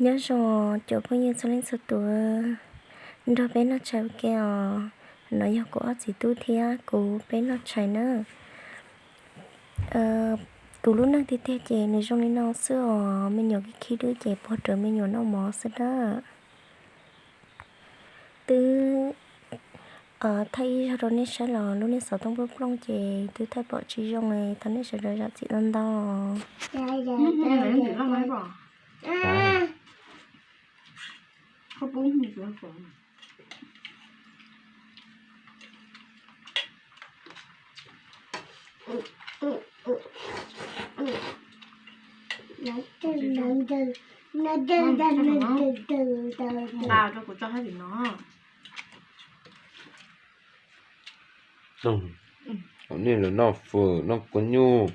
Nyob zoo cov phooj ywg txhua leej txhua tus, nrog peb noj tshais ua ke os. No yog kuv ob txiv tub thiab kuv peb noj tshais na. Tus lub neej tiag tiag ces nws zoo li no xwb os, me nyuam khib khib dub ces puag rawv me nyuam noj mov xwb na. Twb thaij ib zaug rau nej saib los lub niag xov tooj plooj plooj ces twb thaij pom tsis zoo, thov nej sawv daws zam txim ntau ntau. Nqa rau kuv tso hauv no. Nej lawv noj fawm noj kua nyuj.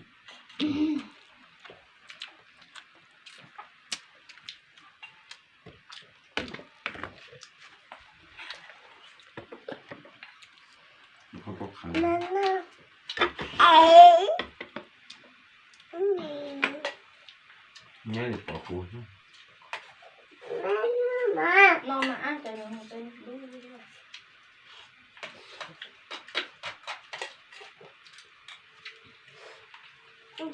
Kuv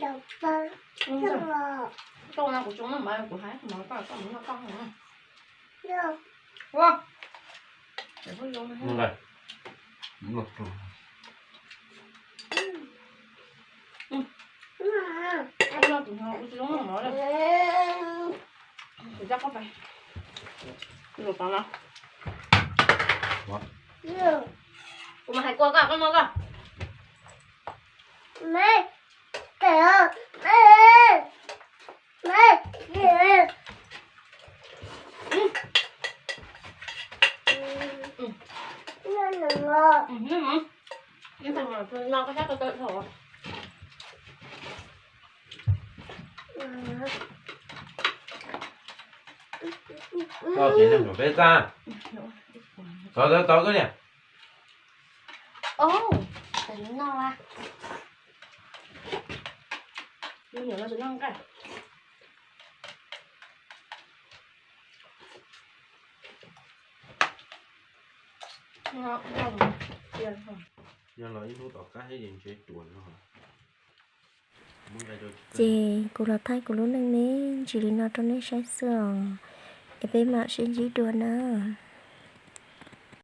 tso no, kuv tso no mas kuv hais no koj, koj mus noj koj no. Kuv coj koj pais. Kuv mas hais kua koj, koj noj koj. Koj kev neeg nram peb txaj. Tov tov tov koj niam. Ub, tam sim no a. Me nyuam no tsis noj nqaij. Yog los ib hnub tom qab thiab ces ntshe ruam no. Ces kuv los thaij kuv lub neej me ntsis li no rau nej saib xwb os, es peb mam sib ntsib dua na.